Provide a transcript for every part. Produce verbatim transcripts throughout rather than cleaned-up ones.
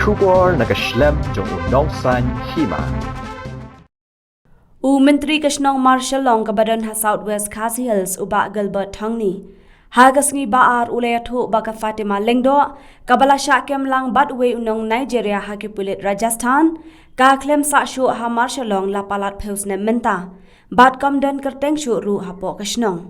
Khubor na ka shlem jong u Nongsaiñ Hima. U Myntri ka shnong Marshallong kaba don ha South West Khasi Hills, u Bah Gilbert Thongni, ha ka sngi Ba-ar u la ïathuh ba ka Fatima Lyngdoh, kaba la shah kem lang bad uwei u nong Nigeria ha ki pulit Rajasthan, ka khlem sah shuh ha Marshallong la palat phew snem mynta, bad kam don kyrteng shuh ruh hapoh ka shnong.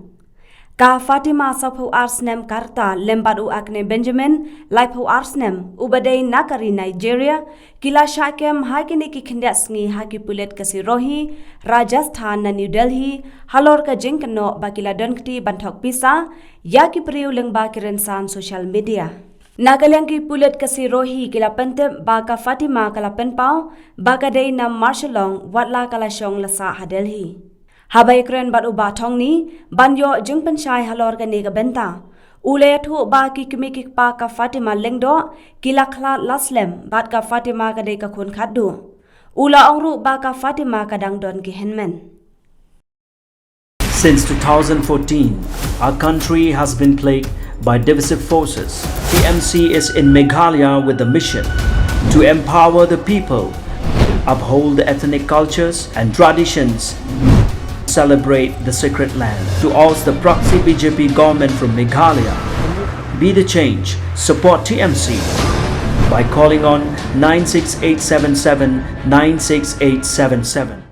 Ka Fatima, sawphew ar snem ka rta, lem bad u Akne Benjamin, laiphew ar snem, uba dei na ka ri Nigeria, ki la shah kem ha kine ki khyndiat sngi ha ki pulit ka Sirohi, Rajasthan, na New Delhi, halor ka jingkynnoh ba ki la don kti ban thok pisa ïa ki briew lyngba ki rynsan social media. Na ka liang ki pulit ka Sirohi ki la pyntip ba ka Fatima ka la pynpaw ba ka dei na Marshallong, watla ka la shong la sah ha Delhi. Haba ïakren bad u Bah Thongni ban ïoh jingpynshai halor kane ka bynta, u la ïathuh ba ki kmie ki kpa ka Fatima Lyngdoh ki la khlad la slem, bad ka Fatima ka dei ka khun khatduh. U la ong ruh ba ka Fatima ka dang don ki hynmen. Since two thousand fourteen, our country has been plagued by divisive forces. T M C is in Meghalaya with the mission to empower the people, uphold the ethnic cultures and traditions, celebrate the sacred land. To oust the proxy B J P government from Meghalaya, be the change, support T M C by calling on nine six eight seven seven nine six eight seven seven.